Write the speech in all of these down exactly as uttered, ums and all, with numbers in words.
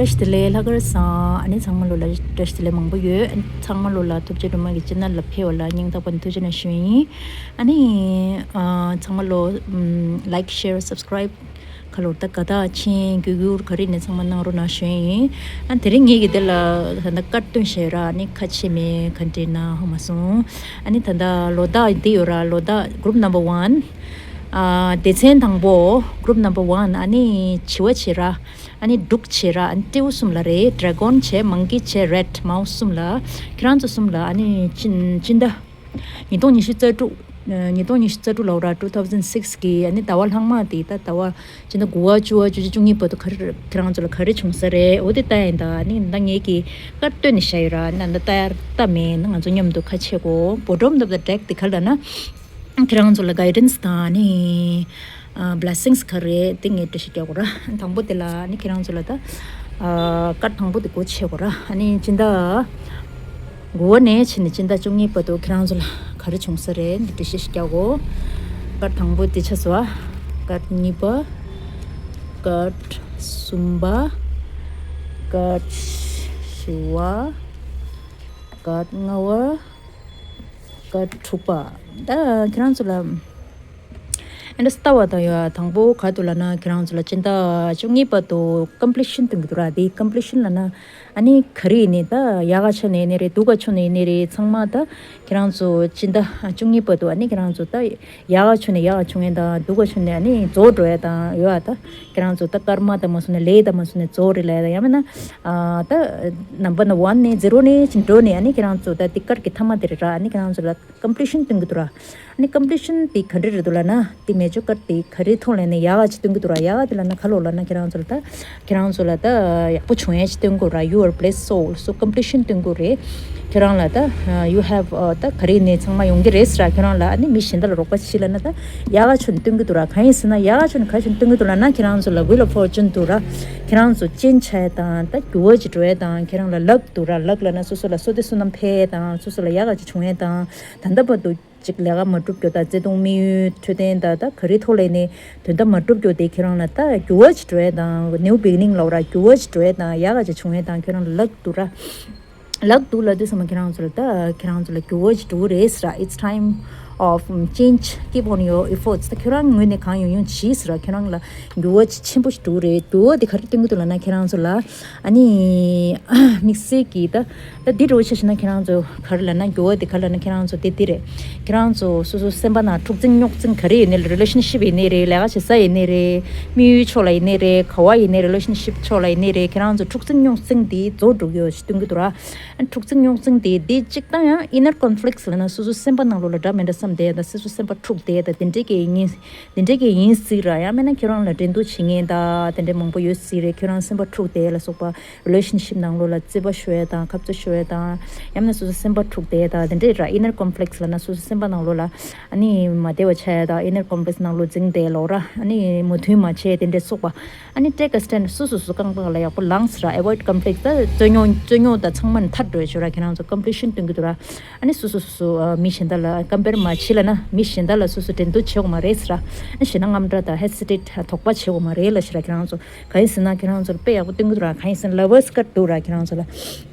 བཀྲ་ཤིས་བདེ་ལེགས། ལྷག་དཀར་བཟང་། ཨ་ནི་ཚང་མ་ལོ་ལ་བཀྲ་ཤིས་བདེ་ལེགས་མང་པོ་ཡོད། ཨ་ནི་ཚང་མ་ལོ་ལ་ཐུགས་རྗེ་སྒྲོལ་མ་གི་སྤྱན་སྔར་ལ་ཕེབས་པ་ལ་སྙིང་ཐག་པ་ནས་ཐུགས་རྗེ་གནང་ཞུ་ཡིན། ཨ་ནི་ཨ་ཚང་མ་ལོ་ཨམ་like, share, subscribe ག་ལོར་ད་དགའ་ཐག་ཆེན་གུ་གུར་ག་རེ་ནས་ཚང་མ་གནང་རོགས་གནང་ཞུ་ཡིན། ཨ་དེ་རིང་ངེད་ཀྱི་དེ་ལ་ད་ལྟ་ཀར་སྟོན་བྱས་ར། ཨ་ནི་ཁ་ཕྱེ་མེད་ག་འདྲེ་ན་ཧ་མ་སོང་། ཨ་ནི་ད་ལྟ་ལོ་རྟགས་འདི་ཡོད་ར། ལོ་རྟགས་group number one། ཨ་སྡེ་ཚན་དང་པོ་group number one། ཨ་ནི་བྱི་བ་བྱེད་ར། ཨ་ནི་འབྲུག་བྱེད་ར། ཨ་ནི་སྤྲེའུ་གསུམ་ལ་རེད། dragon་བྱེད། monkey་བྱེད། rat་མའོ་གསུམ་ལ། ཁྱེད་རང་ཚོ་གསུམ་ལ་ཨ་ནི་སྤྱི་སྤྱི་ཟླ་ཉིས་སྟོང་ཉི་ཤུ་རྩ་དྲུག་ཉིས་སྟོང་ཉི་ཤུ་རྩ་དྲུག་ལ་འོ་ར། two thousand six གི་ཨ་ནི་ཟླ་བ་ལྷག་མ་དེ་ད་ཟླ་བ་སྤྱི་ཟླ་དགུ་པ་བཅུ་པ་བཅུ་གཅིག་བཅུ་གཉིས་བར་དུ་ག་རེ་ཁྱེད་རང་ཚོ་ལ་ག་རེ་བྱུང་ས་རེད། འོ་དེ་ལྟ་ཡིན་ད། ཨ་ནི་ད་ངེད་ཀྱིས་ཀར་སྟོན་ནས་བཞག་ཡོད་ར། ཨ་ནི་ད་ལྟ་ལྟ་མེད་ན་ང་ཚོ་མཉམ་དུ་ཁ་ཕྱེ་གོ། bottom of the deck་དེ་ག་ལ་ན་ཁྱེད་རང་ཚོ་ལ་guidance་དང་ཨ་ནི་ཨ་blessings་ག་རེ་དེ་ངས་འགྲེལ་བཤད་རྒྱག་དགོས་ར། དང་པོ་དེ་ལ་ཨ་ནི་ཁྱེད་རང་ཚོ་ལ་ད་ཨ་ཀར་དང་པོ་དེ་སྒོ་ཕྱེ་དགོས་ར། ཨ་ནི་སྤྱི་ཟླ་དགུ་པ་ནས་ཕྱིན་ནས་སྤྱི་ཟླ་བཅུ་གཉིས་བར་དུ་ཁྱེད་རང་ཚོ་ལ་ག་རེ་བྱུང་ས་རེད་འདི་འགྲེལ་བཤད་ཞིག་རྒྱག་གོ། ཀར་དང་པོ་དེ་ཆ་བཟོ་ཨ། ཀར་གཉིས་པ། ཀར་གསུམ་པ། ཀར་བཞི་པ། ཀར་ལྔ་པ། ཀར་དྲུག་པ། ད་ཁྱེད་རང་ཚོ་ལ་ཨེ་འདྲ་ལྟ་བ་དང་ཡོད། དང་པོ་ག་དུ་ལ་ན་ཁྱེད་རང་ཚོ་ལ་སྤྱི་ཟླ་བཅུ་གཉིས་བར་དུ་completion་སྟོན་གི་འདུག་ར། དེ་completion་ལ་ན་ཨ་ནི་ག་རེ་ཡིན་ནི་ད་ཡག་ག་ཆ་ནས་ཡིན་ནི་རེད། སྡུག་ག་ཆ་ནས་ཡིན་ནི་རེད། ཚང་མ་ད་ཁྱེད་རང་ཚོ་སྤྱི་ཟླ་བཅུ་གཉིས་བར་དུ་ཨ་ནི་ཁྱེད་རང་ཚོ་ད་ཡག་ག་ཆ་ནས་ཡག་ག་བྱུང་ཡིན་དང་སྡུག་ག་ཆ་ནས་ཨ་ནི་རྫོགས་འགྲོ་ཡ་དང་ཡོད་ཨ། ད་ཁྱེད་རང་ཚོ་ད་ཀརྨ་དང་མ་སོང་ནས་ལས་དང་མ་སོང་ནས་རྫོགས་རེད་ལ་ཡ། ཡང་མིན་ན་ཨ་ད་number one་ནས་zero་ནས་ཅིག་འགྲོ་ནས་ཨ་ནི་ཁྱེད་རང་ཚོ་ད་དེ་ཀར་གི་ཐ་མ་དེ་རེད་ར། ཨ་ནི་ཁྱེད་རང་ཚོ་ལ་completion་སྟོན་གི་འདུག་ར། ཨ་ནི་completion་དེ་ག་འདྲ་རེད་འདུག་ལབ་ན་དེ་མེ་ཇོ་ཀར་དེ་ག་རེ་ཐོག་ལ་ནས་ཡག་ག་ཅིག་སྟོན་གི་འདུག་ར། ཡག་ག་དེ་ལབ་ན་ག་ལོ་ལབ་ན་ཁྱེད་རང་ཚོ་ལ་ད་ཁྱེད་རང་ཚོ་ལ་ད་ཡག་པོ་བྱུང་ཡ་ཅིག་སྟོན་གི་ར། you are blessed soul so completion་སྟོན་གི་རེད། ཁྱེད་རང་ལ་ད་you have ཨ་ད་ག་རེ་ནས་ཚང་མ་ཡོང་གི་རེད་ཟེར་ར། ཁྱེད་རང་ལ་ཨ་ནི་མི་གཞན་དག་ལ་རོགས་པ་བྱེད་ལབ་ན་ད་ཡག་ག་ཆོ་ནས་སྟོན་གི་འདུག་ར། གང་ཡིན་ཟེར་ན་ཡག་ག་ཆོ་ནས་ག་ཆོ་ནས་སྟོན་གི་འདུག་ལབ་ན་ཁྱེད་རང་ཚོ་ལ་wheel of fortune་འདུག་ར། ཁྱེད་རང་ཚོ་ཅན་ཆ་ཡ་དང་ད་འགྱུར་བ་ཅིག་འགྲོ་ཡ་དང་ཁྱེད་རང་ལ་luck་འདུག་ར། luck་ལབ་ན་སོ་སོ་ལ་བསོད་བདེ་བསོད་ནམས་འཕེལ་ཡ་དང་སོ་སོ་ལ་ཡག་ག་ཅིག་བྱུང་ཡ་དང་ད་ལྟ་བར་དུ་ཅིག་ལས་ཀ་མ་འགྲུབ་རྒྱུ་དང་བརྩེ་དུང་དམིགས་ཡུལ་འཕྲོད་བསྟེན་དང་ད་ག་རེ་ཐོག་ལས་ནས་དོན་དག་མ་འགྲུབ་རྒྱུ་དེ་ཁྱེད་རང་ལ་ད་འགྱུར་བ་ཅིག་འགྲོ་ཡ་དང་new beginning་ལབ་ར། འགྱུར་བ་ཅིག་འགྲོ་ཡ་དང་ཡག་ག་ཅིག་བྱུང་ཡ་དང་ཁྱེད་རང་ལ་luck་འདུག་ར། luck་འདུག་ལབ་དུས་ཙམ་པ་ཁྱེད་རང་ཚོ་ལ་ད་ཁྱེད་རང་ཚོ་ལ་འགྱུར་བ་ཅིག་འགྲོ་གི་རེད་ཟེར་ར། it's time of change, keep on your efforts. ད་ཁྱོད་རང་ངོས་ནས་གང་ཡོང་ཡོང་བྱེད་ཟེར་ར། ཁྱོད་རང་ལ་འགྱུར་བ་ཅིག་ཆེན་པོ་ཞིག་འགྲོ་གི་རེད། འགྱུར་བ་དེ་ག་རེ་སྟོན་གི་འདུག་ལབ་ན་ཁྱེད་རང་ཚོ་ལ་ཨ་ནི་དམིགས་བསལ་གྱིས་ད་ད་འདི་འདྲ་བོ་ཆ་བཞག་ན་ཁྱེད་རང་ཚོ་ག་རེ་ལབ་ན་འགྱུར་བ་དེ་ག་རེ་ལབ་ན་ཁྱེད་རང་ཚོ་དེ་དེ་རེད། ཁྱེད་རང་ཚོ་སོ་སོ་སེམས་པ་ནང་འཁྲུག་འཛིང་རྙོག་འཛིང་ག་རེ་ཡིན་ནའི་རེད། relationship་ཡིན་ནའི་རེད། ལས་ཀ་བྱེད་ས་ཡིན་ནའི་རེད། དམིགས་ཡུལ་ཕྱོགས་ལ་ཡིན་ནའི་རེད། ག་བ་ཡིན་ནའི་relationship་ཕྱོགས་ལ་ཡིན་ནའི་རེད། ཁྱེད་རང་ཚོ་འཁྲུག་འཛིང་རྙོག་འཛིང་དེ་རྫོགས་འགྲོ་གི་ཡོད་ཞེས་སྟོན་གི་འདུག་ར། འཁྲུག་འཛིང་རྙོག་འཛིང་དེ་དེ་གཅིག་དང་ཡང་inner conflicts་ལབ་ན་སོ་སོ་སེམས་པ་ནང་ལོགས་ལ་འདྲ་མི་འདྲ་བསམ་བསྡད་ཡ་དང་སོ་སོ་སེམས་པ་འཁྲུག་བསྡད་ཡ་དང་དེ་འདྲའི་གི་ཡིན། དེ་འདྲའི་གི་ཡིན་སྲིད་ར། ཡང་མིན་ན་ཁྱེད་རང་ལ་འགྲན་བསྡུར་བྱེད་མཁན་དང་དེ་འདྲའི་མང་པོ་ཡོད་སྲིད་རེད། ཁྱེད་རང་སེམས་པ་འཁྲུག་བསྡད་ཡ་ལ་སོགས་པ་relationship་ནང་ལོགས་ལ་རྩིས་པ་ཤོར་ཡ་དང་ཁ་རྩོད་ཤོར་ཡ་དང་ཡང་མིན་ན་སོ་སོ་སེམས་པ་འཁྲུག་བསྡད་ཡ་དང་དེ་འདྲའི་ར། inner conflicts་ལབ་ན་སོ་སོ་སེམས་པ་ནང་ལོགས་ལ་ཨ་ནི་མ་བདེ་བ་ཆགས་ཡ་དང་inner conflicts་ནང་ལོགས་འཛིང་བསྡད་ཡ་ལོག་ར། ཨ་ནི་མོས་མཐུན་མ་བྱས་དེ་འདྲའི་སོགས་པ། ཨ་ནི་take a stand སོ་སོ་སོ་རྐང་པ་ལ་ཡག་པོ་ལངས་ཟེར་ར། avoid conflict ད་རྩོད་རྙོག་རྩོད་རྙོག་དང་ཚང་མ་ནས་ཐར་འགྲོ་ཡ་ཆོག་ར། ཁྱེད་རང་ཚོ་completion་སྟོན་གི་འདུག་ར། ཨ་ནི་སོ་སོ་སོ་སོ་ཨ་མི་གཞན་དག་ལ་compare་མ་བྱེད་ལབ་ན་མི་གཞན་དག་ལ་སོ་སོ་འགྲན་བསྡུར་བྱེད་དགོས་མ་རེད་ཟེར་ར། ཨ་ནི་ཞེ་ན་རྔམ་སྐྲག་དང་hesitate་དོགས་པ་བྱེད་དགོས་མ་རེད་ལབ་ཟེར་ར། ཁྱེད་རང་ཚོ་གང་ཡིན་ཟེར་ན་ཁྱེད་རང་ཚོ་ལ་དཔེ་ཡག་པོ་སྟོན་གི་འདུག་ར། གང་ཡིན་ཟེར་ན་lovers card་འདུག་ར། ཁྱེད་རང་ཚོ་ལ་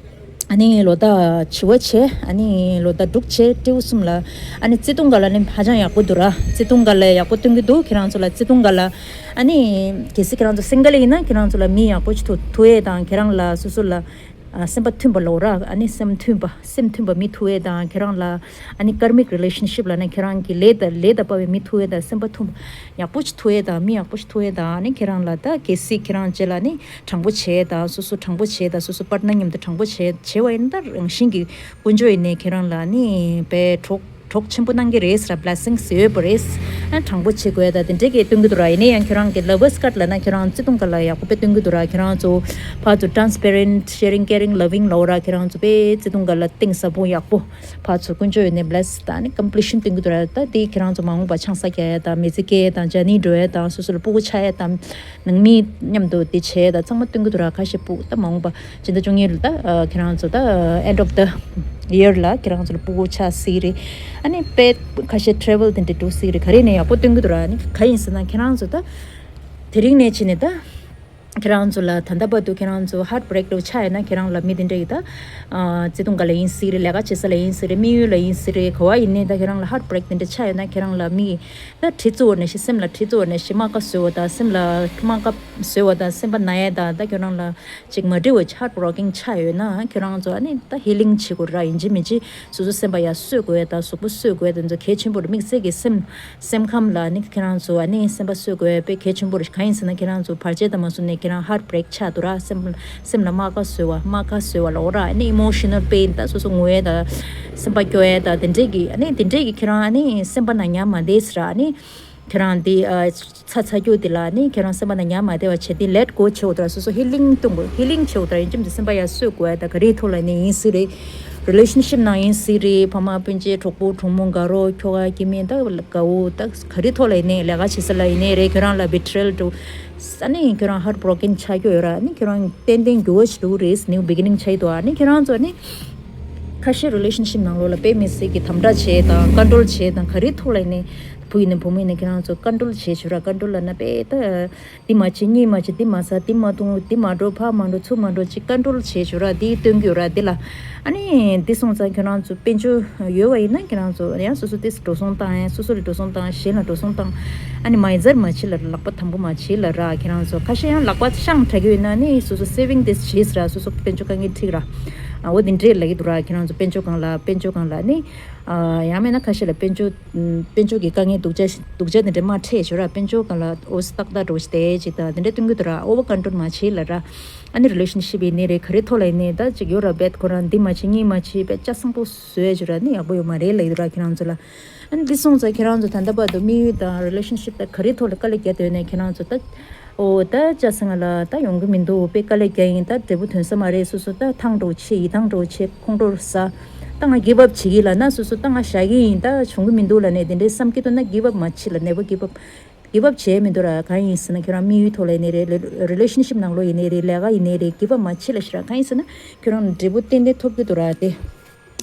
ཨ་ནི་ལོ་ཟླ་བྱི་བ་བྱས། ཨ་ནི་ལོ་ཟླ་འབྲུག་བྱས་སྤྲེའུ་གསུམ་ལ། ཨ་ནི་བརྩེ་དུང་སྒང་ལ་ནི་ཧ་ཅང་ཡག་པོ་འདུག་ར། བརྩེ་དུང་སྒང་ལ་ཡག་པོ་སྟོན་གི་འདུག་ཁྱེད་རང་ཚོ་ལ་བརྩེ་དུང་སྒང་ལ། ཨ་ནི་གལ་སྲིད་ཁྱེད་རང་ཚོ་single་ཡིན་ན་ཁྱེད་རང་ཚོ་ལ་མི་ཡག་པོ་ཅིག་ཐུག་ཐུག་ཡས་དང་ཁྱེད་རང་ལ་སོ་སོ་ལ་ཨ་སེམས་པ་མཐུན་པ་ལོ་ར། ཨ་ནི་སེམས་མཐུན་པ་སེམས་མཐུན་པ་མི་ཐུག་ཡས་དང་ཁྱེད་རང་ལ་ཨ་ནི་karmic relationship་ལབ་ན་ཁྱེད་རང་གི་ལས་དང་ལས་དང་བར་བའི་མི་ཐུག་ཡས་དང་སེམས་པ་མཐུན་པ་ཡག་པོ་ཅིག་ཐུག་ཡས་དང་མི་ཡག་པོ་ཅིག་ཐུག་ཡས་དང་ཨ་ནི་ཁྱེད་རང་ལ་ད་གལ་སྲིད་ཁྱེད་རང་བཅས་ལ་ནི་དྲང་པོ་བྱས་དང་སོ་སོ་དྲང་པོ་བྱས་དང་སོ་སོ་partner་མཉམ་དུ་དྲང་པོ་བྱས་བྱས་པ་ཡིན་ན་ད་རང་བཞིན་གྱིས་དཀོན་མཆོག་ཡིན་ནའི་ཁྱེད་རང་ལ་ནི་དཔེ་གྲོགས་གྲོགས་ཆེན་པོ་གནང་གི་རེད་ཟེར་ར། blessings་ཡོད་པ་རེད། ཨ་དྲང་པོ་བྱེད་དགོས་ད་དེ་འདྲས་ཀྱི་སྟོན་གི་འདུག་ར། ཡིན་ནའི་ཡང་ཁྱེད་རང་གི་lovers card་ལབ་ན་ཁྱེད་རང་བརྩེ་དུང་སྒང་ལ་ཡག་པོ་དཔེ་སྟོན་གི་འདུག་ར། ཁྱེད་རང་ཚོ་ཕར་ཚུར་transparent, sharing, caring, loving་ལབ་ར། ཁྱེད་རང་ཚོ་དཔེ་བརྩེ་དུང་སྒང་ལ་གཏིང་ཟབ་པོ་ཡག་པོ། ཕར་ཚུར་དཀོན་མཆོག་ཡོད་ནས་bless་དང་ནི་completion་སྟོན་གི་འདུག་ར། ད་དེ་ཁྱེད་རང་ཚོ་མ་འོངས་པ་ཆང་ས་རྒྱག་ཡ་དང་མི་ཚེ་སྐྱེལ་ཡ་དང་journey་འགྲོ་ཡ་དང་སོ་སོ་ལ་སྤུ་གུ་ཆགས་ཡ་དང་ནང་མི་མཉམ་དུ་དེ་བྱས་ད་ཚང་མ་སྟོན་གི་འདུག་ར། ཁ་ཤས་སྤུ་ད་མ་འོངས་པ་སྤྱི་ཟླ་བཅུ་གཉིས་ལ་ད་ཁྱེད་རང་ཚོ་ད་end of the year་ལ་ཁྱེད་རང་ཚོ་ལ་སྤུ་གུ་ཆགས་སྲིད་རེད། ཨ་ནི་དཔེ་ཁ་ཤས་travel་དེ་འདྲ་འགྲོ་སྲིད་རེད། ག་རེ་ནས་ཡག་པོ་སྟོན་གི་འདུག་ར། ཨ་ནི་ག་ཡིན་ཟེར་ན་ཁྱེད་རང་ཚོ་ད་དེ་རིང་ནས་བྱས་ནས་ད། ཁྱེད་རང་ཚོ་ལ་ད་ལྟ་བར་དུ་ཁྱེད་རང་ཚོ་ཧརཊ་བྷི་རེག་འདྲ་བོ་ཆགས་ཡོད་ན། ཁྱེད་རང་ལ་མི་དེ་འདྲ་ཡིན་ད། ཨ། བརྩེ་དུང་སྒང་ལ་ཡིན་སྲིད་རེད། ལས་ཀ་བྱེད་ས་ལ་ཡིན་སྲིད་རེད། དམིགས་ཡུལ་ལ་ཡིན་སྲིད་རེད། ག་བ་ཡིན་ནའི་ད་ཁྱེད་རང་ལ་ཧརཊ་བྷི་རེག་དེ་འདྲ་ཆགས་ཡོད་ན། ཁྱེད་རང་ལ་མི་ད་གྲི་བཙུགས་པ་ནང་བཞིན། སེམས་ལ་གྲི་བཙུགས་པ་ནང་བཞིན། རྨ་ཁ་བཟོས་པ་དང་། སེམས་ལ་རྨ་ཁ་བཟོས་པ་དང་། སེམས་པ་ན་ཡས་དང་། ད་ཁྱེད་རང་ལ་ཅིག་མ་འགྲིག་པ་ཧརཊ་བྷི་རོ་ཀེན་ཆགས་ཡོད་ན། ཁྱེད་རང་ཚོ་ཨ་ནི་ད་ཧི་ལིང་བྱེད་དགོས་ར། ཡིན་གཅིག་མིན་གཅིག་སོ་སོ་སེམས་པ་ཡར་གསོ་དགོས་དང་། གཟུགས་པོ་གསོ་དགོས་དེ་ཚོ་གལ་ཆེན་པོ་རེད། དམིགས་བསལ་གྱི་སེམས་སེམས་ཁམས་ལ་ནི་ཁྱེད་རང་ཚོ་ཨ་ནི་སེམས་པ་གསོ་དགོས་དཔེ་གལ་ཆེན་པོ་རེད། གང་ཡིན་ཟེར་ན། ཁྱེད་རང་ཚོ་བར་ཆད་དང་མ་སོང་ནས་ཁྱེད་རང་ཧརཊ་བྷི་རེག་ཆགས་འདུག་ར། སེམས་སེམས་ལ་རྨ་ཁ་བཟོས་པ། རྨ་ཁ་བཟོས་པ་ལབ་དགོས་ར། ཨ་ནི་ཨི་མོ་ཤི་ནལ་པེན་ད་སོ་སོ་ངུ་ཡས་དང་། སེམས་པ་སྐྱོ་ཡས་དང་། དེ་འདྲས་ཀྱི་ཨ་ནི་དེ་འདྲས་ཀྱི་ཁྱེད་རང་ཨ་ནི་སེམས་པ་ནང་ཉར་མ་བསྡད་ཟེར་ར། ཨ་ནི་ཁྱེད་རང་འདི་ཨ་ཚ་ཚ་རྒྱུ་དེ་ལ་ནི་ཁྱེད་རང་སེམས་པ་ནང་ཉར་མ་བསྡད་པ་བྱས་ཏེ་ལེཊ་གོ་བྱེད་དགོས་དང་། སོ་སོ་ཧི་ལིང་གཏོང་དགོས། ཧི་ལིང་བྱེད་དགོས་དང་། ཡིན་གཅིག་མིན་གཅིག་སེམས་པ་ཡར་གསོ་དགོས་དང་། ག་རེའི་ཐོག་ལ་ནི་ཡིན་སྲིད་རེད། རི་ལེ་ཤན་ཤིབ་ནང་ཡིན་སྲིད་རེད། ཕ་མ་སྤུན་མཆེད་གྲོགས་པོ་གྲོགས་མོ་དགའ་རོགས་ཁྱོ་ག་སྐྱེ་དམན་ད་དགའ་བོ་ད་ག་རེའི་ཐོག་ལ་ཡིན་ནའི། ལས་ཀ་བྱེད་ས་ལ་ཡིན་ནའི་རེད། ཁྱོད་རང་ལ་བི་ཊི་རེལ་འགྲོ། ཨ་ནི་ཁྱོད་རང་ཧརཊ་བྷི་རོ་ཀེན་ཆགས་རྒྱུ་ཡོད་ར། ཨ་ནི་ཁྱོད་རང་ཏན་ཏན་འགྱུར་བ་ཞིག་འགྲོ་གི་རེད། ནིའུ་བི་གི་ནིང་ཆགས་ཡི་འདུག་ཨ་ནི་ཁྱོད་རང་ཚོ་ཨ་ནི་ཁ་ཤས་རི་ལེ་ཤན་ཤིབ་ནང་ལོགས་ལ་དཔེ་མི་སྲིད་ཀྱི་དམ་དྲག་བྱས་དང་། ཀོན་ཊོལ་བྱས་དང་། ག་རེའི་ཐོག་ལ་ཡིན་ནའི་བུ་ཡིན་ནའི་བུ་མོ་ཡིན་ནའི་ཁྱེད་རང་ཚོ་ཀོན་ཊོལ་བྱེད་བྱོས་ར། ཀོན་ཊོལ་ལབ་ན་དཔེ་ད། འདི་མ་བྱེད། གཉིས་མ་བྱེད། འདི་མ་ཟ། འདི་མ་འཐུང་། འདི་མ་འགྲོ། ཕར་མ་འགྲོ། ཚུར་མ་འགྲོ། ཅིག་ཀོན་ཊོལ་བྱེད་བྱོས་ར། འདི་སྟོན་གྱི་ཡོད་ར། འདི་ལ་ཨ་ནི་འདི་སོང་ཙང་ཁྱོད་རང་ཚོ་དཔལ་འབྱོར་ཡོད་པ་ཡིན་ན། ཁྱོད་རང་ཚོ་ཡང་སོ་སོ་དེ་འགྲོ་སོང་བཏང་། ཡང་སོ་སོ་ལ་འགྲོ་སོང་བཏང་། གཞན་ལ་འགྲོ་སོང་བཏང་། ཨ་ནི་མ་ཡི་ཛར་མ་བྱེད་ལབ་ར། ལག་པ་དམ་པོ་མ་བྱེད་ལབ་ར། ཁྱོད་རང་ཚོ་ཁ་ཤས་ཡང་ལག་པ་བཤང་དྲགས་ཀྱི་ཡོད་ན་ནི་སོ་སོ་སེ་བིང་དེ་བྱེད་ར། སོ་སོ་དཔལ་འབྱོར་དཀའ་ངལ་འཕྲད་ར། ཨ། འོ་དེ་འདྲས་ལབ་ཀྱི་འདུག་ར། ཁྱེད་རང་ཚོ་དཔལ་འབྱོར་སྒང་ལ། དཔལ་འབྱོར་སྒང་ལ་ནི། ཨ། ཡང་མིན་ན་ཁ་ཤས་ལ་དཔལ་འབྱོར་དཔལ་འབྱོར་གྱི་དཀའ་ངལ་སྡུག་ཅག་སྡུག་ཅག་དེ་འདྲས་མ་འཕྲད་བྱོས་ར། དཔལ་འབྱོར་སྒང་ལ་འོ་ཙི་ཏག་ཏག་འདྲ་བོ་ཞིག་བསྡད་ཅིག་དང་། དེ་འདྲས་སྟོན་གྱི་འདུག་ར། ཨོ་ཝར་ཀོན་ཊོལ་མ་བྱེད་ལབ་ར། ཨ་ནི་རི་ལེ་ཤན་ཤིབ་ཡིན་ནའི་རེད། ག་རེ་ཐོག་ལ་ཡིན་ནའི་ད་ཅིག་ཡོད་ར། བེད་ཁོ་རང་འདི་མ་བྱེད་གཉིས་མ་བྱེད་བེད་ཆ་ཚང་པོ་བཟོས་བྱོས་ར་ནི་ཡག་པོ་ཡོད་མ་རེད་ལབ་ཡོད་ར། ཁྱེད་རང་ཚོ་ལ། ཨ་ནི་འདི་སོང་ཙང་ཁྱེད་རང་ཚོ་ད་ལྟ་བར་དུ་དམིགས་ཡུལ་དང་རི་ལེ་ཤན་ཤིབ་དང་ག་རེ་ཐོག་ལ་དཀའ་ལས་བརྒྱབ་བསྡད་ནའི་ཁྱེད་རང་ཚོ་ད། ཨོ་ད་ཅག་སང་ལ་ད་ཡོང་གི་མི་འདུག་དཔེ་དཀའ་ལས་བརྒྱབ་ཡིན། ད་འབྲས་བུ་ཐོན་ས་མ་རེད། སོ་སོ་ད་ཐང་འདྲ་བོ་བྱེད། ཡིད་ཐང་འདྲ་བོ་བྱེད། ཁོང་ཁྲོ་ཟ། ད་ང་གིབ་ཨབ་བྱེད་ཀྱི་ལབ་ན། སོ་སོ་ད་ང་བཞག་གི་ཡིན། ད་བྱུང་གི་མི་འདུག་ལབ་ནས་དེ་འདྲའི་བསམ་གྱི་འདུག་ན་གིབ་ཨབ་མ་བྱེད་ལབ། ནེ་བར་གིབ་ཨབ། གིབ་ཨབ་བྱས་མི་འདུག་ར། གང་ཡིན་ཟེར་ན་ཁྱོད་རང་དམིགས་ཡུལ་ཐོག་ལ་ཡིན་ནའི་རེད། རི་ལེ་ཤན་ཤིབ་ནང་ལོགས་ཡིན་ནའི་རེད། ལས་ཀ་ཡིན་ནའི་རེད། གིབ་ཨབ་མ་བྱེད་ལབ་ཤི་ར། གང་ཡིན་ཟེར་ན་ཁྱོད་རང་འབྲས་བུ་ཏན་ཏན་ཐོབ་ཀྱི་འདུག་ར། དེ་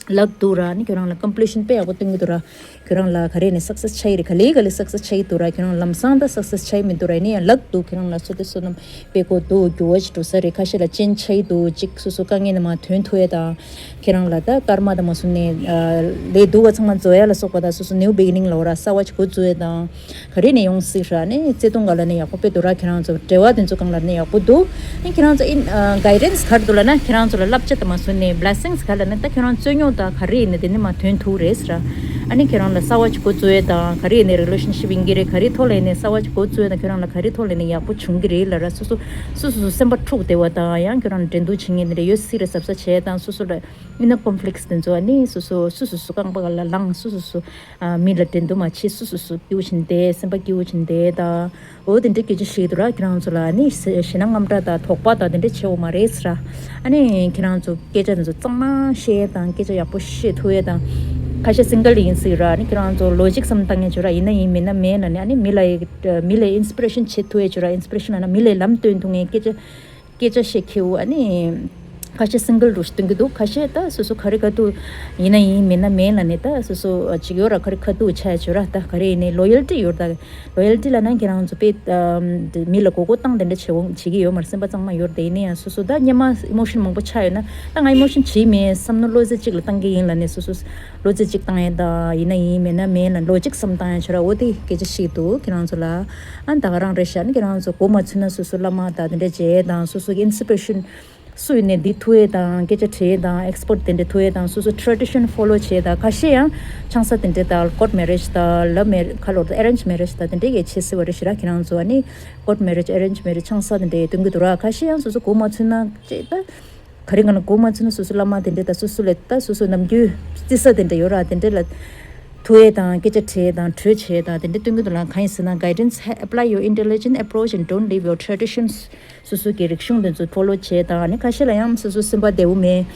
ལབ་འདུག་ར། ནི་ཁྱོད་རང་ལ་ཀམ་པི་ལི་ཤན་དཔེ་ཡག་པོ་སྟོན་གྱི་འདུག་ར། ཁྱོད་རང་ལ་ག་རེ་ནས་སག་སེ་སི་ཆགས་ཀྱི་རེད། ག་ལེ་ག་ལེ་སག་སེ་སི་ཆགས་ཀྱི་འདུག་ར། ཁྱོད་རང་ལམ་སང་ད་སག་སེ་སི་ཆགས་ཀྱི་མི་འདུག་ར། ཡིན་ན་ཡང་ལབ་འདུག་ཁྱོད་རང་ལ་བསོད་བདེ་བསོད་ནམས་དཔེ་དགོས་འདུག་འགྱུར་བ་ཞིག་འགྲོ་ས་རེད། ཁ་ཤས་ལ་རྐྱེན་ཆགས་ཀྱི་འདུག་ཅིག་སོ་སོ་དཀའ་ངལ་ནས་མར་ཐོན་ཐུབ་ཡས་དང་། ཁྱེད་རང་ལ་ད་ཀར་མ་དང་མ་སོང་ནས་ལས་སྡུག་པ་ཚང་མ་རྫོགས་ཡ་ལ་སོགས་པ་དང་། སོ་སོ་new beginning ལབ་ར། གསར་བ་ཞིག་འགོ་བཙུགས་ཡས་དང་། ག་རེ་ནས་ཡོང་སྲིད་ར། ནས་བརྩེ་དུང་སྒང་ལ་ནས་ཡག་པོ་དཔེ་འདུག་ར། ཁྱེད་རང་ཚོ་འབྲེལ་བ་དེ་ཚོ་སྒང་ལ་ནས་ཡག་པོ་འདུག་ཨ་ནི་ཁྱེད་རང་ཚོ་ཨིན་གའི་ཌེན་སི་ག་རེ་འདུག་ལབ་ན། ཁྱེད་རང་ཚོ་ལ་བསླབ་བྱ་དང་མ་སོང་ནས་བི་ལེ་སིང་སི་ག་ལབ་ན། ད་ཁྱེད་རང་རྩོད་རྙོག་དང་ག་རེ་ཡིན་ནའི་དེ་ནས་མར་ཐོན་ཐུབ་རེད་ཟེར་ར། ཨ་ནི་ཁྱེད་རང་ལ་གསར་བ་ཞིག་འགོ་བཙུགས་ཡས་དང་། ག་རེ་ཡིན་ནའི་རི་ལེ་ཤན་ཤིབ་ཡིན་གྱི་རེད། ག་རེ་ཐོག་ལ་ཡིན་ནའི་གསར་བ་ཞིག་འགོ་བཙུགས་ཡས་དང་། ཁྱེད་རང་ལ་ག་རེ་ཐོག་ལ་ཡིན་ནའི་ཡག་པོ་བྱུང་གི་རེད་ལབ་ར། སོ་སོ་སོ་སོ་སོ་སེམས་པ་འཁྲུག་བསྡད་པ་དང་། ཡང་ཁྱོད་རང་འགྲན་བསྡུར་བྱེད་མཁན་དེ་འདྲ་ཡོད་སྲིད་རེད། གཟབ་གཟབ་བྱས་དང་། སོ་སོ་ལ་ཨིན་ནར་ཀོན་ཕི་ལིག་སི་དེ་ཚོ་ཨ་ནི་སོ་སོ་སོ་སོ་སོ་རྐང་པ་ལ་ལངས། སོ་སོ་སོ་ཨ་མི་ལ་འགྲན་བསྡུར་མ་བྱེད། སོ་སོ་སོ་སྐྱིད་པོ་བྱས་ནས་བསྡད། སེམས་པ་སྐྱིད་པོ་བྱས་ནས་བསྡད་དང་། འོ་དེ་འདྲའི་སྐད་ཆ་བཤད་འདུག་ར། ཁྱེད་རང་ཚོ་ལ་ཨ་ནི་ཞེ་ཞེད་སྣང་དངངས་སྐྲག་དང་དོགས་པ་དང་དེ་འདྲ་བྱེད་དགོས་མ་རེད་ཟེར་ར། ཨ་ནི་ཁྱེད་རང་ཚོ་སྐད་ཆ་དེ་ཚོ་གཙང་མ་བཤད་དང་། སྐད་ཆ་ཡག་པོ་བཤད་ཐུབ་ཡས་དང་། ཁ་ཤས་སིང་གལ་ཡིན་སྲིད་ར། ཨ་ནི་ཁྱེད་རང་ཚོ་ལོ་ཇིག་བསམ་བཏང་མཁན་བྱོས་ར། ཡིན་ན་ཡིན་མིན་ན་མིན་ལབ་ནས། ཨ་ནི་མི་ལ་མི་ལ་ཨིན་སི་པི་རེ་ཤན་བྱེད་ཐུབ་ཡས་བྱོས་ར། ཨིན་སི་པི་རེ་ཤན་ལབ་ན་མི་ལ་ལམ་སྟོན་ཐུབ་མཁན་སྐད་ཆ། སྐད་ཆ་བཤད་མཁས་པོ་ཨ་ནི། ཁ་ཤས་སིང་གལ་འདྲ་བོ་ཞིག་སྟོན་གྱི་འདུག་ཁ་ཤས་ད་སོ་སོ་ག་རེ་དཀའ་སྡུག་ཡིན་ན་ཡིན་མིན་ན་མིན་ལབ་ནས། ད་སོ་སོ་ཅིག་ཡོད་ར། ག་རེ་དཀའ་སྡུག་ཆགས་བྱོས་ར། ད་ག་རེ་ཡིན་ནའི་ལོ་ཡལ་ཊི་ཡོད་ར། ད་ལོ་ཡལ་ཊི་ལབ་ན་ཁྱེད་རང་ཚོ་དཔེ་མི་ལ་མགོ་སྐོར་བཏང་དེ་འདྲ་བྱེད་འོང་བྱེད་ཀྱི་ཡོད་མ་རེད། སེམས་པ་གཙང་མ་ཡོད་ར། ད་ཡིན་ན་ཡང་སོ་སོ་ད་སྔོན་མ་ཨི་མོ་ཤན་མང་པོ་ཆགས་ཡོད་ན། ད་ང་ཨི་མོ་ཤན་བྱེད་མེད་བསམ་མནོ་བློ་རྩེ་གཅིག་ལ་བཏང་གི་ཡིན་ལབ་ནས། སོ་སོ་བློ་རྩེ་གཅིག་བཏང་ཡས་དང་། ཡིན་ན་ཡིན་མིན་ན་མིན་ལབ་ལོ་ཇིག་བསམ་བཏང་ཡས་བྱོས་ར། འོ་དེ་སྐད་ཆ་བཤད་འདུག་ཁྱེད་རང་ཚོ་ལ། ཨ་ནི་ད་ག་རང་རེད་ཤག་ཨ་ནི་ཁྱེད་རང་ཚོ་མགོ་མ་ཚོས་ན་སོ་སོ་བླ་མ་དང་དེ་འདྲ་མཇལ་དང་། སོ་སོ་གི་ཨིན་སི་པི་རེ་ཤན་སུ་ཡིན་ནའི་འདི་ཐུབ་ཡས་དང་། སྐད་ཆ་དྲི་ཡས་དང་། ཨེག་སི་པར་ཊི་དེ་འདྲ་ཐུབ་ཡས་དང་། སོ་སོ་ཊེ་རེ་ཌི་ཤན་ཕོ་ལོ་བྱེད་དང་། ཁ་ཤས་ཡང་ཆང་ས་དེ་འདྲ་དང་། ཀོར་ཊི་མེ་རེཇ་དང་ལབ་མེ་ཁ་ལོར་ཨེ་རེན་ཇི་མེ་རེཇ་དང་དེ་འདྲ་ཡས་བྱེད་སྲིད་པ་རེད་ཤག་ར། ཁྱེད་རང་ཚོ་ཨ་ནི་ཀོར་ཊི་མེ་རེཇ་ཨེ་རེན་ཇི་མེ་རེཇ་ཆང་ས་དེ་འདྲ་ཡས་སྟོན་གྱི་འདུག་ར། ཁ་ཤས་ཡང་སོ་སོ་མགོ་མ་ཚོས་ན་ཅེ་ད། ག་རེ་ག་ན་མགོ་མ་ཚོས་ན་སོ་སོ་བླ་མ་དེ་འདྲ་དང་། སོ་སོ་ལ་ད་སོ་སོ་ནམ་རྒྱུན་བརྩི་ས་དེ་འདྲ་ཡོད་ར། དེ་འདྲ་ལ་ཐུག་ཡས་དང་། སྐད་ཆ་དྲི་ཡས་དང་། གྲོས་བྱེད་ཡས་དང་། དེ་འདྲ་སྟོན་གྱི་འདུག་ལ། གང་ཡིན་ཟེར་ན། guidance, apply your intelligent approach and don't leave your traditions. སོ་སོ་གི་རིག་གཞུང་དེ་ཚོ་ཕོ་ལོ་བྱེད་དང་། ཨ་ནི་ཁ་ཤས་ལ་ཡང་སོ་སོ་སེམས་པ་བདེ་བོ་མེད།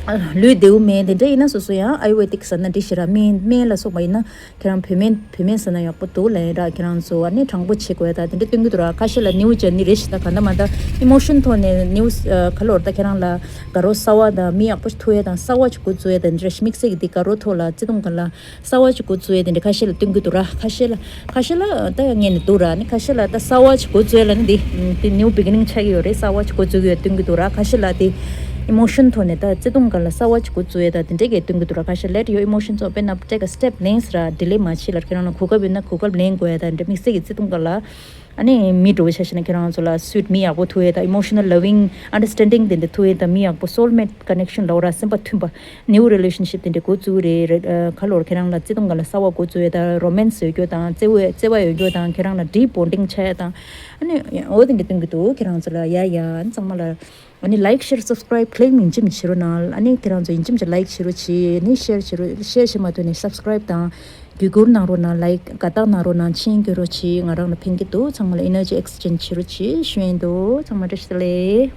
ལུས་བདེ་བོ་མེད་དེ་འདྲ་ཡིན་ན་སོ་སོ་ཡང་ཨ་ཡུར་ཝེ་དིག་ཟ་ན་འགྲིག་ཤི་ར། སྨན་སྨན་ལ་སོགས་པ་ཡིན་ན་ཁྱེད་རང་བོད་སྨན་བོད་སྨན་ཟ་ན་ཡག་པོ་འདུག་ལབ་ཡིན་ར། ཁྱེད་རང་ཚོ་ཨ་ནི་དྲང་པོ་བྱེད་དགོས་ཡ་ད་དེ་འདྲ་སྟོན་གི་འདུག་ར། ཁ་ཤས་ལ་ནེའུ་ཅན་ནི་རེ་ཞིག་ད་ག་འདྲ་མ་འདྲ་ཨི་མོ་ཤོན་ཐོག་ནས་ནེའུ་ཁ་ལོར་ད་ཁྱེད་རང་ལ་དགའ་རོགས་གསར་བ་དང་མི་ཡག་པོ་ཞིག་ཐུག་ཡ་དང་གསར་བ་ཞིག་འགོ་བཙུགས་ཡ་དང་འདྲ་ཞིག་དམིགས་བསལ་གྱི་དེ་དགའ་རོགས་ཐོག་ལ་བརྩེ་དུང་སྒང་ལ་གསར་བ་ཞིག་འགོ་བཙུགས་ཡ་དེ་འདྲ་ཁ་ཤས་ལ་སྟོན་གི་འདུག་ར། ཁ་ཤས་ལ་ཁ་ཤས་ལ་ད་ཡང་ངས་ནི་འདུག་ར། ནི་ཁ་ཤས་ལ་ད་གསར་བ་ཞིག་འགོ་བཙུགས་ཡ་ལ་ནི་དེ་དེ་ནེའུ་བི་གི་ནིང་ཆགས་ཀྱི་ཡོད་རེད། གསར་བ་ཞིག་འགོ་བཙུགས་ཡ་སྟོན་གི་འདུག་ར། ཁ་ཤས་ལ་དེ་ཨི་མོ་ཤོན་ཐོག་ནས་ད་བརྩེ་དུང་སྒང་ལ་གསར་བ་ཞིག་འགོ་བཙུགས་ཡ་ད་དེ་འདྲས་ཀྱི་སྟོན་གི་འདུག་ར། ཁ་ཤས་let your emotions open up, take a step, ལན་ཟེར་ར། ཌི་ལེ་མ་བྱེད་ལ། ཁྱེད་རང་ལ་གོ་སྐབས་ཡོད་ན་གོ་སྐབས་ལེན་དགོས་ཡ་ད་འདྲ་དམིགས་བསལ་གྱི་བརྩེ་དུང་སྒང་ལ། ཨ་ནི་མི་འགྲོ་བ་ཆ་བཞག་ན་ཁྱེད་རང་ཚོ་ལ་སུའིཊ་མི་ཡག་པོ་ཐུག་ཡས་དང་ཨི་མོ་ཤི་ནལ་ལ་ཝིང་ཨན་ཌར་སི་ཊེན་ཌིང་དེ་འདྲ་ཐུག་ཡས་དང་མི་ཡག་པོ་སོལ་མེཊ་ཀ་ནེག་ཤན་ལབ་ར། སེམས་པ་མཐུན་པ་ནེའུ་རི་ལེ་ཤན་ཤིབ་དེ་འདྲ་འགོ་བཙུགས་རེད། ཁ་ལོར་ཁྱེད་རང་ལ་བརྩེ་དུང་སྒང་ལ་གསར་བ་འགོ་བཙུགས་ཡས་དང་རོ་མན་སི་ཡོད་རྒྱུ་དང་བརྩེ་བའི་བརྩེ་བ་ཡོད་རྒྱུ་དང་ཁྱེད་རང་ལ་ཌིབ་བོན་ཌིང་ཆགས་ཡས་དང་ཨ་ནི་འོ་དེ་འདྲ་སྟོན་གི་འདུག་ཁྱེད་རང་ཚོ་ལ། ཡ་ཡ་ཨ་ནི་ཚང་མ་ལ་ཨ་ནི་ལའིཀ་ཤེར་སབ་སི་ཀ་རའིབ་ཁ་ལིག་མིན་ཅི་མི་བྱེད་རོགས་གནང་། ཨ་ནི་ཁྱེད་རང་ཚོ་ཡིན་ཅི་མི་ཅི་ལའིཀ་བྱེད་རོགས་གྱིས། ཨ་ནི་ཤེར་བྱེད་རོགས། ཤེར་བྱེད་མ་ཐུབ་ནས་སབ་སི་ཀ་རའིབ་དང་བརྒྱུད་སྐུར་གནང་རོགས་གནང་། ལའིཀ་དགའ་རྟགས་གནང་རོགས་གནང་། མཆན་སྐྱོན་རོགས་གྱིས། ང་རང་ལ་ཕན་གི་འདུག་ཚང་མ་ལ་ཨེ་ནར་ཇི་ཨེག་སི་ཅེན་ཇི་བྱེད་རོགས་གྱིས་ཞུ་ཡིན་འདུག་ཚང་མ་བཀྲ་ཤིས་བདེ་ལེགས།